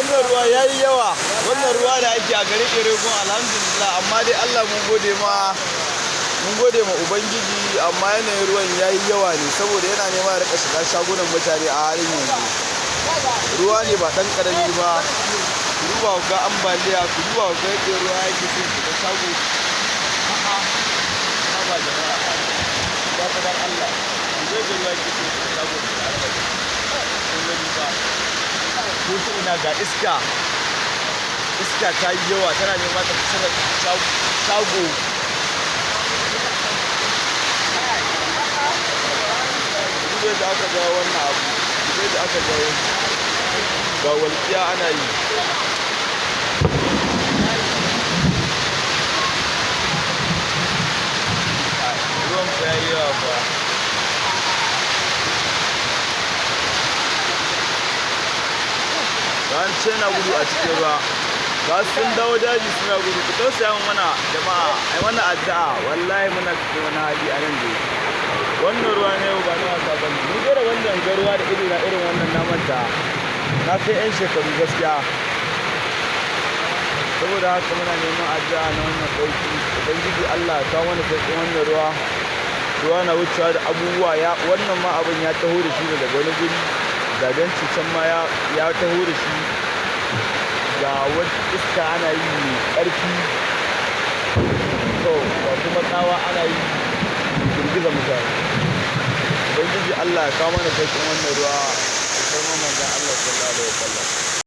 Wannan ruwa ya yi yawa. Wannan ruwa da ake a garin Iregun, alhamdulillah, amma dai Allah mun gode ma, mun gode ma Ubangiji, amma yanayin ruwan ya yi yawa ne saboda yana nema ya rika shiga shagunan mutane a halin yanzu. Ruwa ne ba ɗan ƙarami ba. Ku duba ku ga ambaliya, ku duba ku ga yadda ruwa yake son shiga shago. A'a, haba jama'a, ya dan Allah, ku ga yadda ruwa yake son shiga shago da arba'in. Kun gani ba? Ko ta ina ga iska, iska ta yi yawa, tana nema ta cire shago. Duba yadda aka jawo wannan abu, duba yadda aka jawo shi. Ga walƙiya ana yi. Ruwan fa ya yi yawa fa. Ga an ce na gudu a cikin ruwa. Ga su sun dawo daji suna gudu. Ku tausaya mana jama'a, ai mana addu'a. Wallahi muna cikin wani hali a nan dai. Wannan ruwa na yau ba na wasa bane. Ni dai da wannan ga ruwa da ido na irin wannan na manta. Na kai 'yan shekaru gaskiya. Saboda haka muna neman addu'a na wannan ɗauki. Ubangiji Allah ya kawo mana sauƙin wannan ruwa. Ruwa na wucewa da abubuwa ya wannan ma abin ya taho da shi ne daga wani guri. Ga benci can ma ya taho da shi. Ga wata iska ana yi mai ƙarfi. To ga kuma tsawa ana yi mai girgiza mutane. Ubangiji Allah ya kawo mana sauƙin wannan ruwa. Alfarman Manzon Allah Sallallahu Alaihi Wasallam.